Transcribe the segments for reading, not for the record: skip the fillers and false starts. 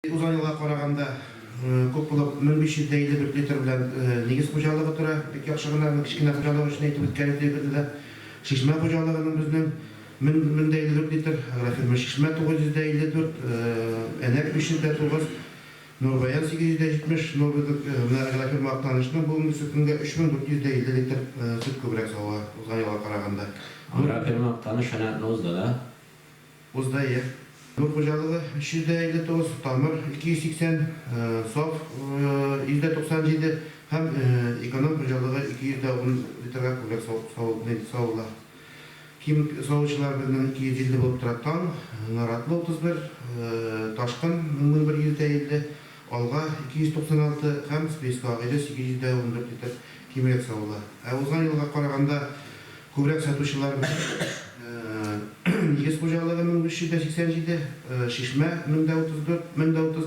Узган елга караганда күп булып 1554 литр белән Нигез хуҗалыгы тора. Бик яхшы гына, кечкенә хуҗалык өчен әйтеп үткән идек инде. Чишмә хуҗалыгының безнең 1054 литр, Агрофирма Чишмә 954, Әнәк 509, Нурбаян 870, ну безнең менә Агрофирма Актанышның бүгенгесе көнгә 3450 литр сөт күбрәк сава узган елга караганда. Агрофирма Актаныш әнә узды да. Узды, әйе. Нур хуҗалыгы, 359, Тамыр, 280, Саф, 197 һәм Эконом хуҗалыгы 210 литрга күбрәк савыла. Ким савучылар безнең 250 булып тора, Таң, Наратлы, 31, Ташкын, 1150, Алга, 296 һәм Списка Агыйдел 814 литр кимрәк савыла. Ә узган елга караганда күбрәк сатучылар Нигез хуҗалыгы 1587, Чишмә 1034, 1030,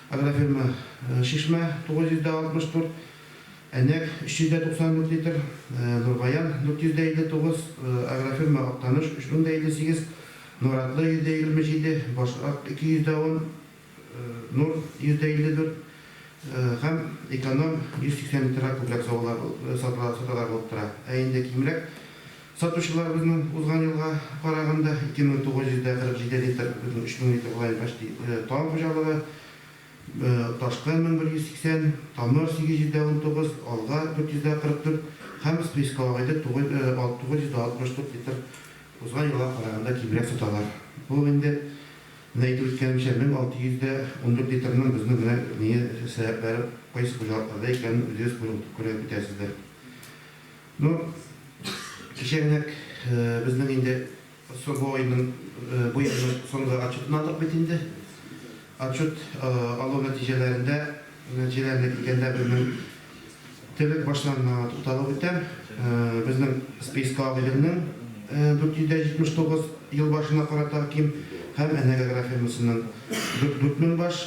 Агрофирма Чишмә 964, Әнәк 394 литр, Нурбаян 459, Агрофирма Актаныш 3058, Наратлы 127, Башак 210, Нур 154 һәм Эконом 180 литрга күбрәк савалар, сатыла, саталар булып тора. Ә инде кимрәк сатучылар безнең узган елга караганда 2947 литр, безнең 3000 литр була инде почти, Таң хуҗалыгы, Ташкын 1180, Тамыр 819, Алга 444 һәм Списка Агыйдел 964 литр узган елга караганда кимрәк саталар. Бу инде Менә әйтеп үткәнемчә, 1614 литрның безнең менә ние сәбәпләре кайсы хуҗалыкларда икәнен үзегез күреп үтәсездер. Ну, кичә генә безнең инде бу айның, бу елның соңгы отчетын алдык бит инде. Отчет алу нәтиҗәләрендә, нәтиҗәләренә килгәндә безнең Терлек башларына тукталып үтәм. Безнең списка Агыйделнең 479 ел башына карата ким һәм Әнәк агрофирмасының 4000 баш,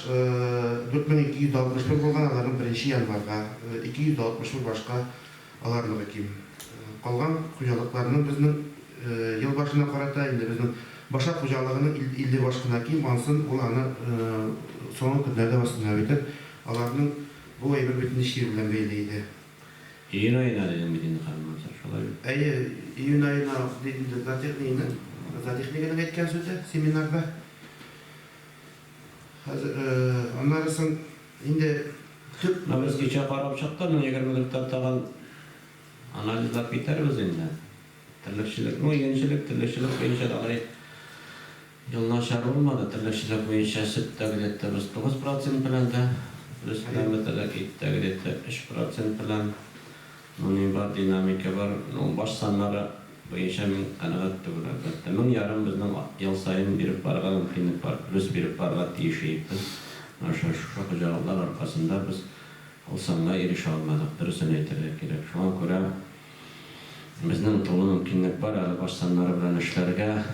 4261 булган, аларның беренче январьга 261 башка аларныкы ким. Калган хуҗалыкларның безнең ел башына карата инде безнең Башак хуҗалыгының 50 баш кына ким, ансын ул аны соңгы көннәрдә восстановить итеп, аларның Бу әйбер бит инде чир белән бәйле иде. Июнь аена дидең бит инде, Хәлим Мансур, шулай бит? Әйе, июнь аена ди инде зоотехнигның, зоотехнигының әйткән сүзе семинарда. Хәзер, аннары соң инде төп. Менә без кичә карап чыктык, менә 24 тә тагын анализлап китәрбез инде. Терлекчелек, ну, игенчелек, терлекчелек буенча да алай ел начар булмады. Терлекчелек буенча сөт тә где-то без 9 процент белән дә плюс белән бетердек, ит тә где-то 3 процент белән. Ну, ни бар, динамика бар. Ну, баш саннары буенча мин канәгать түгел, әлбәттә. Мең ярым безнең ел саен биреп барырга мөмкинлек бар, плюс биреп барырга тиеш идек без. Менә шушы хуҗалыклар аркасында без ул санга ирешә алмадык, дөресен әйтергә кирәк. Шуңа күрә Безнең тулы мөмкинлек бар әле баш саннары белән эшләргә.